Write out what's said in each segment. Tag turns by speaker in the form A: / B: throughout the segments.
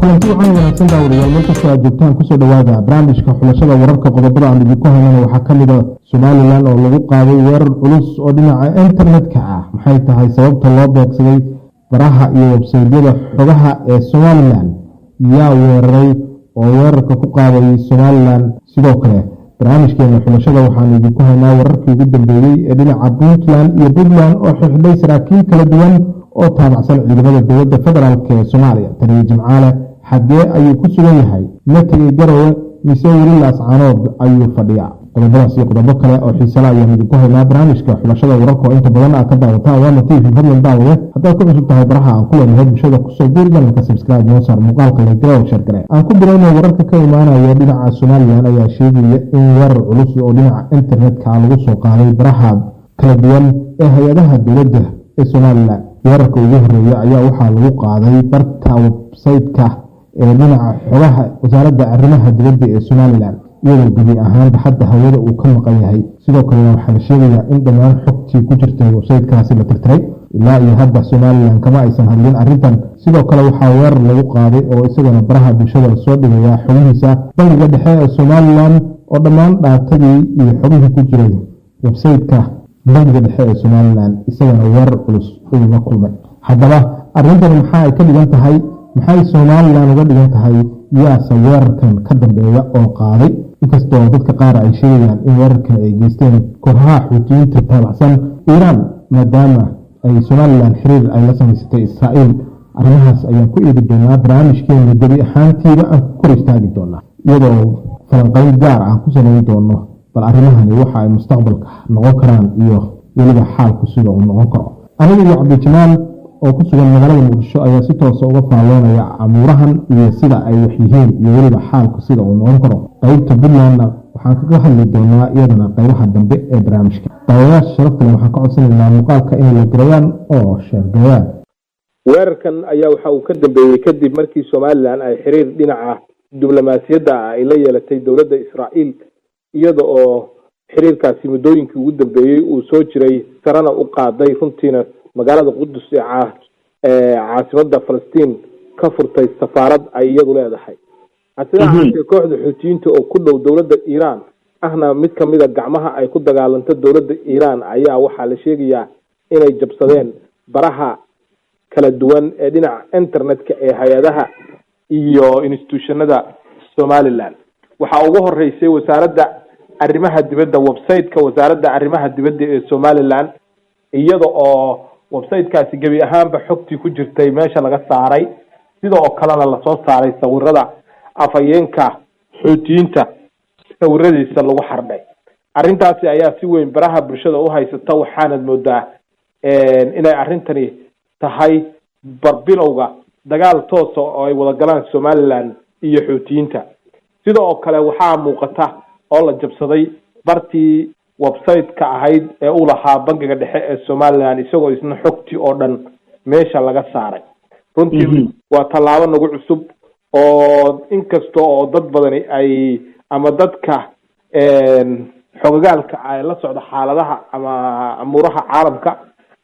A: Kulanti waxaan wanaagsan, daawadayaal, markastoo aad joogtaan kusoo dhawaada barnaamijka Xulashada Wararka. Qodobada aan idinku haynana waxaa ka mid a Somaliland oo lagu qaaday weerar culus oo dhinaca internetka ah. Maxay tahay sababta loo beegsaday baraha iyo websaydyada xogaha ee Somaliland? Yaa weeraray oo weerarka ku qaaday Somaliland? Sidoo kale barnaamijkeena xulashada waxaanu idinku haynaa wararkii ugu dambeeyey ee dhinaca Puntland iyo Puntland oo xixdhay saraakiil kala duwan oo taabacsan ciidamada dowladda federaalk ee Soomaaliya. Taliya Jimcaale xaggee ayuu ku sugan yahay? Ma tegey Garowe mise weli Laascaanood ayuu fadhiyaa? Qodobadaas iyo qodobo kale oo xiisala ayaan idinku haynaa barnaamijka Xulashada Wararka oo inta badan aad ka daawataan Waama TV. Fadlan daawade, haddaad ku cusub tahay baraha aan ku leenahay bulshada, kusoo biir channelka, subscribe noo saar, muuqaalka like garee oo share garee. Aan ku bilowna, wararka ka imaanaya dhinaca Somaliland ayaa sheegaya in weerar culus oo dhinaca internetka lagu soo qaaday baraha kala duwan ee hay-adaha dowladda ee Somaliland. Weerarka ugu horeeya ayaa waxaa lagu qaaday barta website-ka ee dhinaca xogaha Wasaaradda Arrimaha Dibadda ee Somaliland, iyadoo gebi ahaanba hadda hawada uu ka maqan yahay. Sidoo kalena waxaa la sheegayaa in dhammaan xogtii ku jirtay website-kaasi la tirtiray. Ilaa iyo hadda Somaliland kama aysan hadlin arrintan. Sidoo kale waxaa weerar lagu qaaday oo isagana baraha bulshada lasoo dhigayaa xogihiisa Bangiga Dhexe ee Somaliland, oo dhammaan data-dii iyo xogihii ku jiray website-ka Bangiga Dhexe ee Somaliland isagana weerar culus uu la kulmay. Haddaba arrintani maxaa ay ka dhigan tahay? Maxay Somaliland uga dhigan tahay? Yaase weerarkan ka dambeeya oo qaaday, inkastoo dadka qaar ay sheegayaan in weerarkan ay geysteen kooxaha Xuutiyiinta taabacsan Iiraan, maadaama ay Somaliland xiriir ay la samaysatay Israa'iil? Arrimahaas ayaan ku eegi doonaa barnaamijkeenu, gebi ahaantiiba aan ku kor istaagi doonaa, iyadoo falanqayn gaar ah ku samayn doono bal arrimahani waxa ay mustaqbalka noqon karaan iyo weliba xaalku sida uu noqon karo. Aniga iyo Cabdijamaal oo ku sugan magaalada Muqdisho ayaa si toosa uga faalloonaya amuurahan iyo sida ay wax yihiin iyo weliba xaalku sida uu noqon karo. Qeybta Puntlandna waxaan kaga hadli doonaa iyadana qeybaha dambe ee barnaamijka. Daawadayaasha sharafta leh, waxaan ka codsanaynaa muuqaalka inay like gareeyaan oo share gareeyaan.
B: Weerarkan ayaa waxa uu ka dambeeyey kadib markii Somaliland ay xiriir dhinaca diblomaasiyadda ah ay la yeelatay dowladda Israa'iil, iyada oo xiriirkaasi muddooyinkii ugu dambeeyey uu soo jiray, sarena u qaaday, runtiina magaalada Qudus ee caasimada Falastiin ka furtay safaarad ay iyadu leedahay. Hase ahaatee, kooxda Xuutiyiinta oo ku dhow dowladda Iiraan, ahna mid kamida gacmaha ay ku dagaalanto dowladda Iiraan, ayaa waxaa la sheegayaa inay jabsadeen baraha kala duwan ee dhinaca internetka ee hay-adaha iyo institutionada Somaliland. Waxaa ugu horeysay Wasaaradda Arrimaha Dibadda, website-ka Wasaaradda Arrimaha Dibadda ee Somaliland, iyada oo website-kaasi gebi ahaanba xogtii ku jirtay meesha laga saaray, sida oo kalena lasoo saaray sawirada afhayeenka Xuutiyiinta sawiradiisa lagu xardhay. Arrintaasi ayaa si weyn baraha bulshada u haysata, waxaanad moodaa inay arrintani tahay barbilowga dagaal toosa oo ay wada galaan Somaliland iyo Xuutiyiinta. Sida oo kale waxaa muuqata oo la jabsaday bartii website-ka ahayd ee uu lahaa Bangiga Dhexe ee Somaliland, isagoo isna xogtii oo dhan meesha laga saaray. Runtii waa tallaabo nagu cusub, oo inkasta oo dad badani ay ama dadka xogagaalka ay la socda xaaladaha ama amuuraha caalamka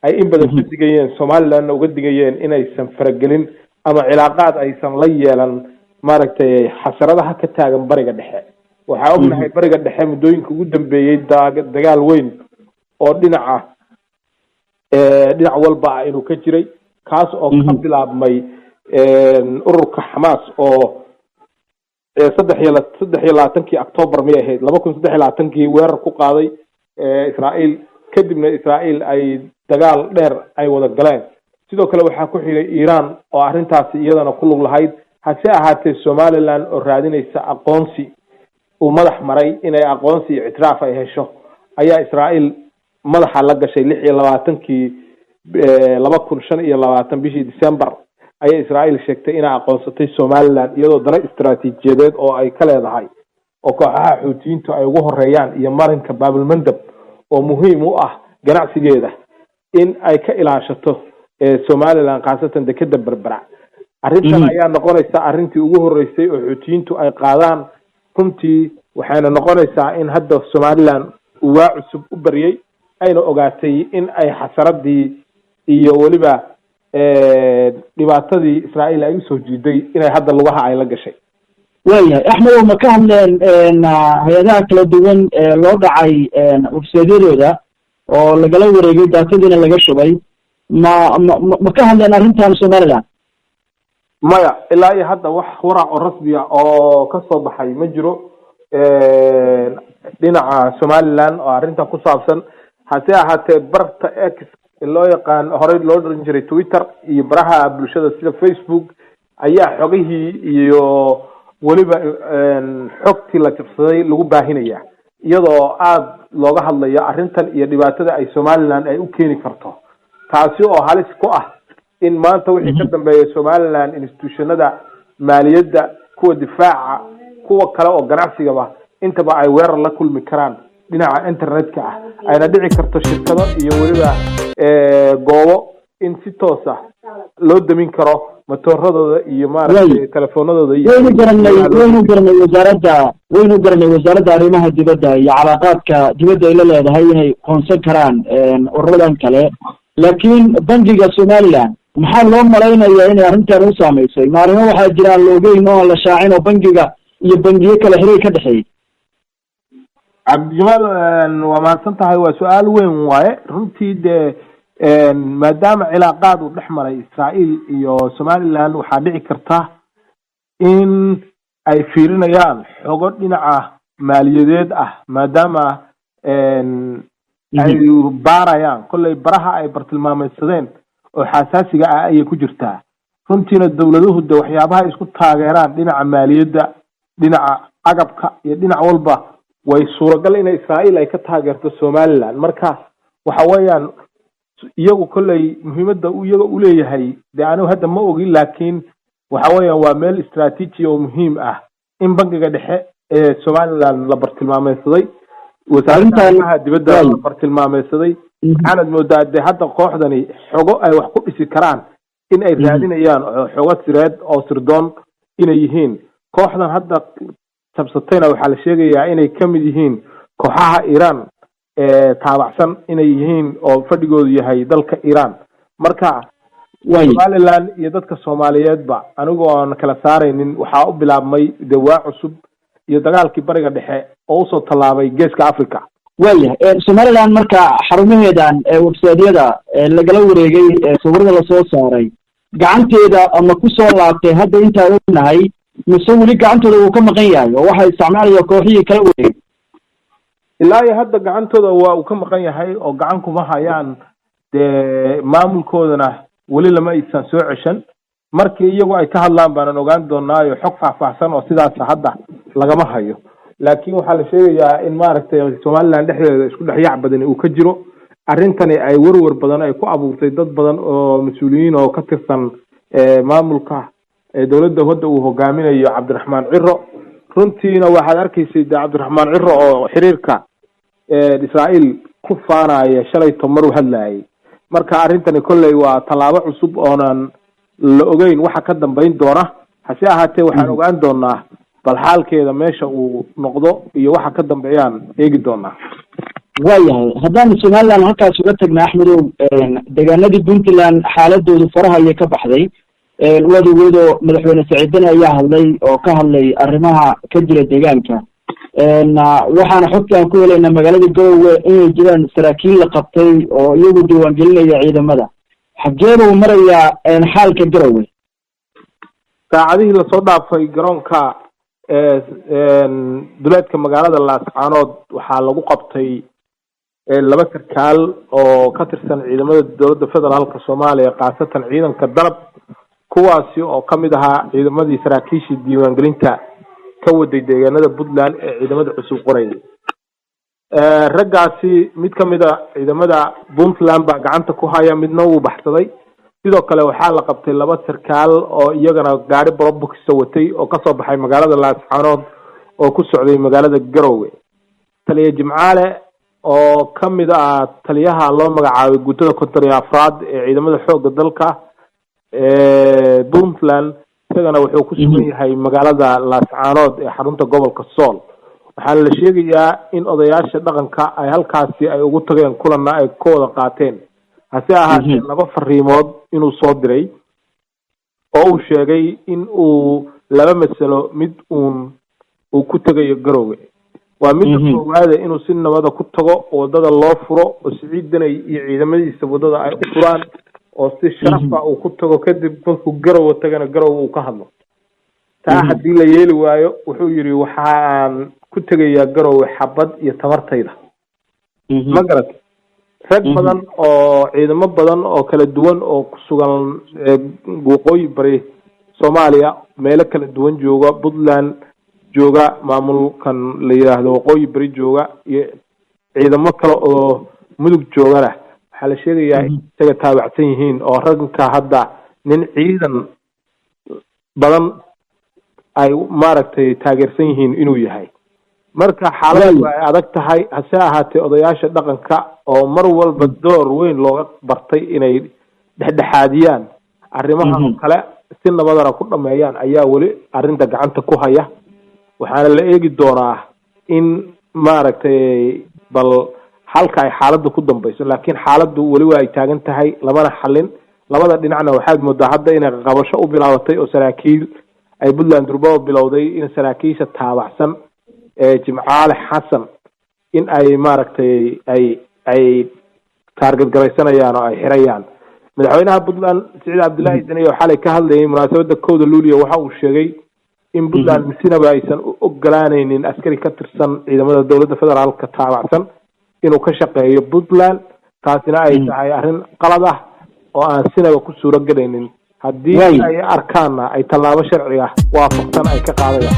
B: ay in badan ka digayeen, Somalilandna uga digayeen inaysan faragelin ama cilaaqaad aysan la yeelan, maaragtay, xasaradaha ka taagan Bariga Dhexe. Waxaa ognahay Bariga Dhexe muddooyinka ugu dambeeyey dagaal weyn oo dhinac walba ah inuu ka jiray, kaas oo ka bilaabmay ururka Xamaas oo 23-kii October miyay ahayd, 2023-kii weerar ku qaaday Israa'iil, kadibna Israa'iil ay dagaal dheer ay wada galeen. Sidoo kale waxaa ku xigay Iiraan oo arrintaasi iyadana ku lug lahayd. Hase ahaatee, Somaliland oo raadinaysa aqoonsi uu madax maray inay aqoonsi iyo ictiraaf ay hesho ayaa Israa'iil madaxa la gashay. 26-kii 2025, bishii December, ayay Israa'iil sheegtay inay aqoonsatay Somaliland, iyadoo dana istaraatiijiyadeed oo ay ka leedahay oo kooxaha Xuutiyiintu ay ugu horeeyaan iyo marinka Baabulmandab oo muhiim u ah ganacsigeeda in ay ka ilaashato Somaliland, khaasatan dekeda Berbera. Arrintan ayaa noqonaysa arrintii ugu horeysay oo Xuutiyiintu ay qaadaan runtii, waxayna noqonaysaa in hadda Somaliland uu waa cusub u baryay, ayna ogaatay in ay xasaradii iyo weliba Dhibaatadii Israa'iil ay usoo jiiday inay hadda lugaha ay la gashay.
C: Waayahay, Axmedow, ma ka hadleen hay-adaha kala duwan ee loo dhacay websaydyadooda oo lagala wareegay, daatadiina laga shubay? Ma ka hadleen arrintan Somaliland?
B: Maya, ilaa iyo hadda wax warac oo rasmiya oo kasoo baxay ma jiro dhinaca Somaliland oo arrintan ku saabsan. Hase ahaatee, barta X loo yaqaan, horey loo dhiran jiray Twitter, iyo baraha bulshada sida Facebook ayaa xogihii iyo weliba xogtii la jabsaday lagu baahinaya, iyadoo aada looga hadlayo arrintan iyo dhibaatada ay Somaliland ay u keeni karto, taasi oo halis ku ah in maanta wixii ka dambeeya Somaliland institutionada maaliyadda, kuwa difaaca, kuwa kale oo ganacsigaba intaba ay weerar la kulmi karaan dhinaca internetka ah, ayna dhici karto shirkado iyo weliba goobo in si toos ah loo damin karo matooradooda iyo maaragtay telefoonadooda iyo
C: Waynu garanay wasaaradda arrimaha dibadda iyo calaaqaadka dibadda ay la leedahay inay qoonsan karaan ururadan kale, laakiin bangiga Somaliland maxaa loo malaynayaa inay arrintan u saameysay? Ma arrimo waxaa jira aan la ogeyn oo aan la shaacin oo bangiga iyo bangiyo kale xiriir ka dhexeeyey?
B: Cabdijamaal, waa mahadsan tahay. Waa su-aal weyn waaye runtii. Dee maadaama cilaaqaad uu dhex maray Israa'iil iyo Somaliland, waxaa dhici karta in ay fiirinayaan xogo dhinaca maaliyadeed ah, maadaama ay baarayaan kolley baraha ay bartilmaameysadeen oo xasaasiga ah ayay ku jirtaa. Runtiina dowladuhu de waxyaabaha isku taageeraan dhinaca maaliyadda, dhinaca agabka iyo dhinac walba, way suuragal inay Israa'iil ay ka taageerto Somaliland. Marka waxa weeyaan, iyagu kolley muhiimadda iyaga uleeyahay dee anigu hadda ma ogin, laakiin waxa weeyaan waa meel istraatiiji oo muhiim ah in bangiga dhexe ee Somaliland la bartilmaameysaday, wasaaradda arrimaha dibadda la bartilmaameysaday. Waxaanad moodaa dee hadda kooxdani xogo ay wax ku dhisi karaan in ay raadinayaan, oo xogo sireed oo sirdoon inay yihiin. Kooxdan hadda jabsatayna waxaa la sheegayaa inay kamid yihiin kooxaha Iiraan ee taabacsan inay yihiin, oo fadhigoodu yahay dalka Iiraan. Marka Somaliland iyo dadka Soomaaliyeedba, anigoo aan kala saaraynin, waxaa u bilaabmay dawaa cusub iyo dagaalkii Bariga Dhexe oo usoo tallaabay Geeska Africa.
C: Waayahay, Somaliland marka xarumaheedan websaydyada lagala wareegay, sawirada lasoo saaray, gacanteeda ama kusoo laabtay hadda intaan ognahay, mise weli gacantooda uu ka maqan yahay oo waxaa isticmaalaya kooxihii kala wareegay?
B: Ilaa iyo hadda gacantooda waa uu ka maqan yahay oo gacan kuma hayaan. Dee maamulkoodana weli lama aysan soo ceshan. Markii iyagu ay ka hadlaan baanan ogaan doonaayo. Xog faahfaahsan oo sidaasa hadda lagama hayo, laakiin waxaa la sheegayaa in maaragtay Somaliland dhexdeeda isku dhexyaac badani uu ka jiro, arrintani ay werwer badan ay ku abuurtay dad badan oo mas-uuliyiin oo ka tirsan maamulka dowladda hadda uu hogaaminayo Cabdiraxmaan Ciro. Runtiina waxaad arkaysay de Cabdiraxmaan Ciro oo xiriirka Israa'iil ku faanaya shalayto maruu hadlayay. Marka arrintani kolley waa tallaabo cusub oonan la ogeyn waxa ka dambayn doona. Hase ahaatee, waxaan ogaan doonaa bal xaalkeeda meesha uu noqdo iyo waxa ka dambeeyaan eegi doonaa.
C: Waayahay, haddaan Somaliland halkaas uga tagna, Axmedow, deegaanadii Puntland xaaladoodu faraha ayay ka baxday. Waad ogeedoo madaxweyne Saciid Deni ayaa hadlay oo ka hadlay arrimaha ka jira deegaanka. Waxaana xogta aan ku helaynaa magaalada Garowe inay jiraan saraakiil la qabtay oo iyagu diiwaangelinaya ciidamada. Xagee buu marayaa xaalka Garowe?
B: Saacadihii lasoo dhaafay, garoonka duleedka magaalada Laascaanood waxaa lagu qabtay laba sarkaal oo ka tirsan ciidamada dowladda federaalka Soomaaliya, khaasatan ciidanka Danab, kuwaasi oo kamid ahaa ciidamadii saraakiishii diiwaangelinta ka waday deegaanada Puntland ee ciidamada cusub qorayay. Raggaasi mid kamid a ciidamada Puntland baa gacanta ku haya, midna wuu baxsaday. Sidoo kale waxaa la qabtay laba sarkaal oo iyagana gaari brobokisa watay oo kasoo baxay magaalada Laascaanood oo ku socday magaalada Garowe. Taliya Jimcaale oo kamid ah taliyaha loo magacaabay guutada 54aad ee ciidamada xoogga dalka Puntland, isagana wuxuu ku sugan yahay magaalada Laascaanood ee xarunta gobolka Sool. Waxaana la sheegayaa in odayaasha dhaqanka ay halkaasi ay ugu tageen, kulanna ay ka wada qaateen. Hase ahaatee laba fariimood inuu soo diray oo uu sheegay in uu laba masalo mid uun uu ku tegayo Garoowe. Waa midda koowaade, inuu si nabada ku tago, wadada loo furo oo Siciid Danay iyo ciidamadiisa wadada ay u furaan oo si sharafa uu ku tago. Kadib markuu Garowe tagana, Garowe uu ka hadlo. Taa haddii la yeeli waayo, wuxuu yidhi, waxaan ku tegayaa Garowe xabad iyo tabartayda. Ma garat? Rag badan oo ciidamo badan oo kala duwan oo ku sugan waqooyi bari Soomaaliya, meelo kala duwan jooga, Puntland jooga, maamulkan la yidhaahdo waqooyi bari jooga, iyo ciidamo kale oo Mudug joogana, waxaa la sheegayaa in isaga taabacsan yihiin oo ragka hadda nin ciidan badan ay maaragtay taageersan yihiin inuu yahay. Marka xaaladdu ay adag tahay. Hase ahaatee odayaasha dhaqanka oo mar walba door weyn looga bartay inay dhexdhexaadiyaan arrimahan oo kale, si nabadana ku dhameeyaan, ayaa weli arrinta gacanta ku haya. Waxaana la eegi doonaa in maaragtay bal halka ay xaaladdu ku dambayso, laakiin xaaladdu weli waa ay taagan tahay, lamana xalin. Labada dhinacna waxaad moodaa hadda inay qabasho u bilaabatay oo saraakiil ay Puntland durbaba bilowday in saraakiisha taabacsan ee Jimcaale Xasan in ay maaragtay ay target garaysanayaan oo ay xirayaan. Madaxweynaha Puntland Siciid Cabdullaahi Deni oo xalay ka hadlayay munaasabadda 1da Luuliya waxa uu sheegay in Puntland sinaba aysan u ogolaanaynin askari ka tirsan ciidamada dowladda federaalka taabacsan inuu ka shaqeeyo Puntland, taasina ay tahay arrin qalad ah oo aan sinaba ku suuro gelaynin. Haddii ay arkaanna, ay tallaabo sharciga waafaqsan ay ka qaadayaan.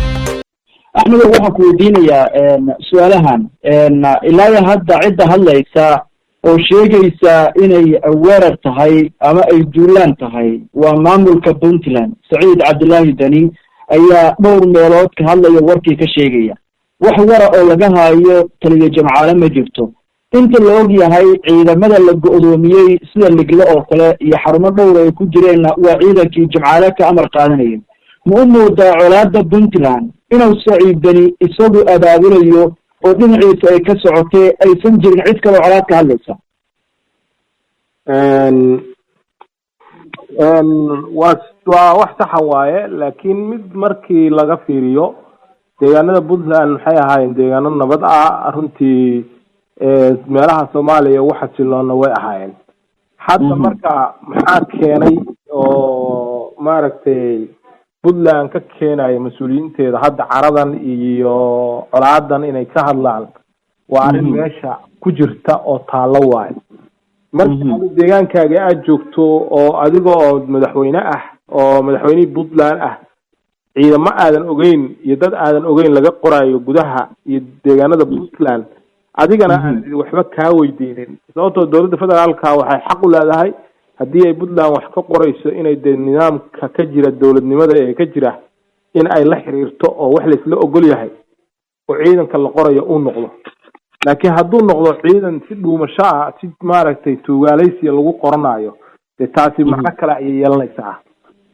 C: Axmedow, waxaan ku weydiinayaa su-aalahan. Ilaa iyo hadda cidda hadlaysa oo sheegaysa inay weerar tahay ama ay duulaan tahay waa maamulka Puntland. Saciid Cabdullaahi Deni ayaa dhowr meelood ka hadlaya, warkii ka sheegaya. Wax wara oo laga haayo taliya Jamcaale ma jirto. Inta la og yahay, ciidamada la go'doomiyey sida Ligle oo kale iyo xarumo dhowr ay ku jireenna waa ciidankii Jimcaale ka amar qaadanayay. Ma u moodaa colaadda Puntland inuu Saciid Deni isagu abaabulayo oo dhinaciisa ay ka socotee, aysan jirin cid kaloo colaad ka hadlaysa?
B: Waa wax saxa waaye, laakiin mid markii laga fiiriyo, deegaanada Puntland waxay ahaayeen deegaano nabad ah runtii, meelaha Soomaaliya ugu xasiloona way ahaayeen. Hadda marka maxaa keenay oo maaragtay Puntland ka keenaya mas-uuliyiinteeda hadda caradan iyo colaadan inay ka hadlaan? Waa arrin meesha ku jirta oo taallo waayo. Marka adi deegaankaaga aada joogto oo adiga oo madaxweyne ah oo madaxweynihii Puntland ah, ciidamo aadan ogeyn iyo dad aadan ogeyn laga qoraayo gudaha iyo deegaanada Puntland, adigana aan waxba kaa weydiinin, sababtoo dowladda federaalka waxay xaq u leedahay haddii ay Puntland wax ka qorayso inay dee nidaamka ka jira dowladnimada ee ka jira in ay la xiriirto oo wax laisla ogol yahay oo ciidanka la qorayo uu noqdo. Laakiin hadduu noqdo ciidan si dhuumasho ah, si maaragtay tuugaalaysiya lagu qoranayo, dee taasi macno kale ayay yeelanaysaa.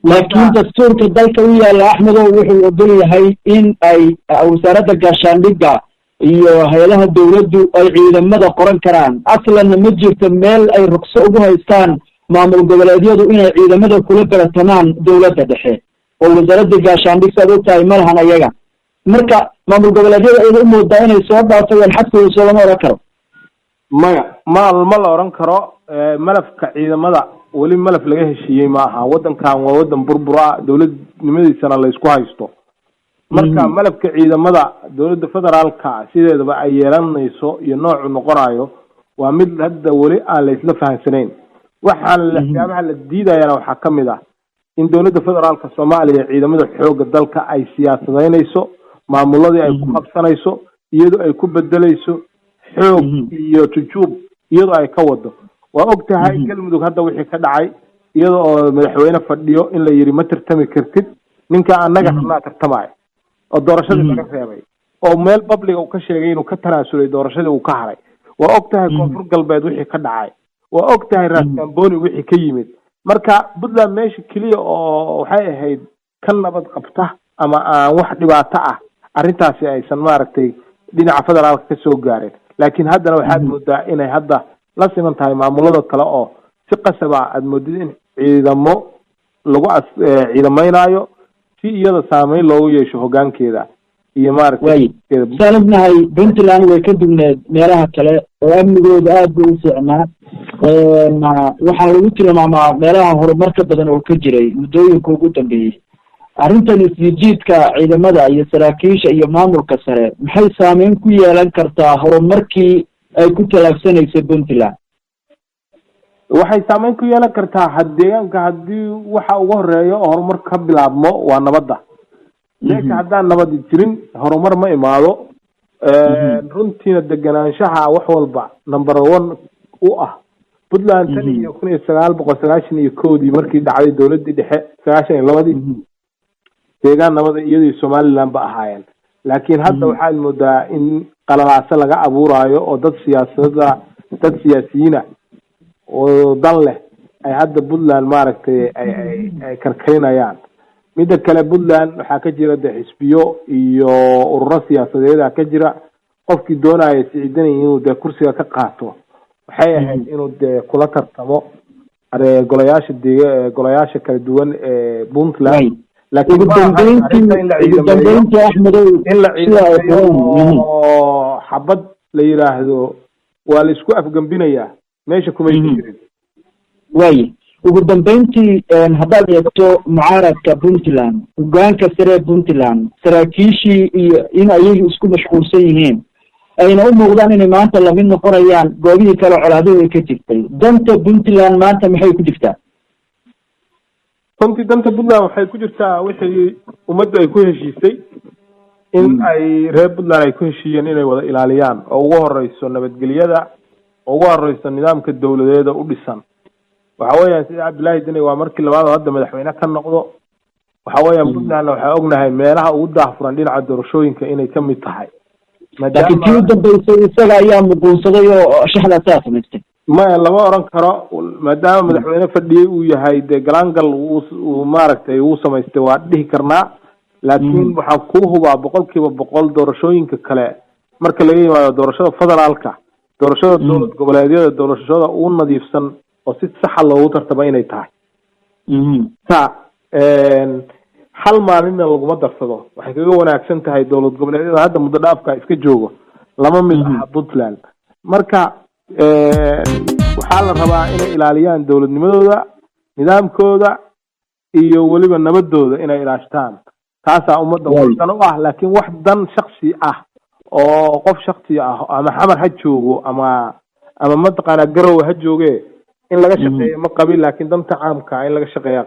C: Laakiin dastuurka dalka u yaalla, Axmedow, wuxuu ogol yahay in ay wasaaradda gaashaandhigga iyo hay-adaha dawladdu ay ciidamada qoran karaan. Aslanna ma jirto meel ay rukso ugu haystaan maamul goboleedyadu inay ciidamada kula baratamaan dawladda dhexe, oo wasaaradda gaashaandhig, saad og tahay, ma lahan ayaga. Marka maamul goboleedyada ayada u moodaa inay soo dhaafayaan xadkooda, soo lama odhan karo?
B: Maya, ma la odhan karo. Malafka ciidamada weli malaf laga heshiiyey ma aha. Waddankan waa waddan burbura, dowladnimadiisana laysku haysto. Marka malafka ciidamada dowladda federaalka sideedaba ay yeelanayso iyo noocu noqonayo waa mid hadda weli aan la isla fahamsanayn. Waxaan waxyaabaha la diidayana waxaa ka mid ah in dowladda federaalka Soomaaliya ciidamada xoogga dalka ay siyaasadeynayso, maamuladii ay ku qabsanayso, iyadoo ay ku bedelayso xoog iyo jujuub iyadoo ay ka wado. Waa og tahay Galmudug hadda wixii ka dhacay, iyada oo madaxweyne fadhiyo in la yidhi ma tartami kartid, ninka annaga rabnaa tartamaya, oo doorashadii laga reebay, oo meel public ah uu ka sheegay inuu ka tanaasulay doorashadii, uu ka haray. Waa og tahay Koonfur Galbeed wixii ka dhacay. Waa og tahay Raaskambooni wixii ka yimid. Marka Puntland meesha keliya oo waxay ahayd ka nabad qabta ama aan wax dhibaato ah arrintaasi aysan maaragtay dhinaca federaalka ka soo gaarin, laakiin haddana waxaad moodaa inay hadda la siman tahay maamulada kale oo Si qasaba aada moodid in ciidamo lagu ciidamaynaayo si iyada saameyn loogu yeesho hoggaankeeda iyo maaragtay.
C: Saan ognahay, Puntland way ka dugneed meelaha kale oo amnigooda aada buu u fiicnaa. Waxaa lagu tilmaamaa meelaha horumarka badan oo ka jiray muddooyinka ugu dambeeyey. Arrintan isjiidjiidka ciidamada iyo saraakiisha iyo maamulka sare maxay saameyn ku yeelan kartaa horumarkii ay ku tallaabsanaysay Puntland?
B: Waxay saameyn ku yeelan kartaa deegaanka haddii waxa ugu horeeya oo horumar ka bilaabmo waa nabadda. Meesha haddaan nabadi jirin, horumar ma imaado. Runtiina deganaanshaha wax walba number one u ah. Puntland tan iyo 1991-dii markii dhacday dowladdii dhexe, 92-dii, deegaan nabada iyadii Somaliland ba ahaayeen. Laakiin hadda waxaad moodaa in qalalaaso laga abuuraayo oo dad siyaasada, dad siyaasiyiina oo dan leh ay hadda Puntland maaragtay ay karkarinayaan. Midda kale, Puntland waxaa ka jira de xisbiyo iyo ururo siyaasadeeda ka jira. Qofkii doonaya Siciidani inuu dee kursiga ka qaato, waxay ahayd inuu dee kula tartamo golayaasha golayaasha kala duwan ee Puntland.
C: Laakiin ugu dambeyntii, Axmedow,
B: in la ciidameeyo oo xabad la yiraahdo waa la isku afgambinayaa, meesha kumay jirin.
C: Waaye, ugu dambeyntii, haddaad eegto mucaaradka Puntland, hogaanka sare Puntland, saraakiishii iyo in ayagu isku mashquulsan yihiin, ayna u muuqdaan inay maanta lamid noqonayaan goobihii kale colaaduhu ay ka jirtay, danta Puntland maanta maxay ku jirtaa?
B: Runtii danta Puntland waxay ku jirtaa wixii ummaddu ay ku heshiisay, in ay reer Puntland ay ku heshiiyeen inay wada ilaaliyaan, oo ugu horeyso nabadgelyada, oo ugu horeyso nidaamka dowladeeda u dhisan. Waxa weeyaan, sida Cabdullaahi Deni waa markii labaad oo hadda madaxweyne ka noqdo. Waxa weeyaan, Puntlandna waxaa ognahay meelaha ugu daahfuran dhinaca doorashooyinka inay ka mid tahay.
C: Laakiin tii u dambeysay isaga ayaa muquunsaday oo shaxdaasaa samaystay.
B: Maya, lama oran karo, maadaama madaxweyne fadhiyey uu yahay, dee galaangal uu maaragtay uu samaystay waa dhihi karnaa. Laakiin waxaan kuu hubaa 100% doorashooyinka kale marka laga yimaado doorashada federaalka, doorashada dowlad goboleedyada, doorashada ugu nadiifsan oo si saxa loogu tartamo inay tahay. Ta hal maalinna laguma darsado. Waxay kaga wanaagsan tahay dowlad goboleedyada hadda muddo dhaafka iska joogo, lama mid aha Puntland. Marka waxaa la rabaa inay ilaaliyaan dowladnimadooda, nidaamkooda iyo weliba nabadooda inay ilaashtaan. Taasaa ummadda dan u ah. Laakiin wax dan shaksi ah oo qof shaksi ah, ama Xamar ha joogo ama mataqaanaa Garowe ha jooge, in laga shaqeeyo ma qabin, laakiin danta caamka in laga shaqeeya.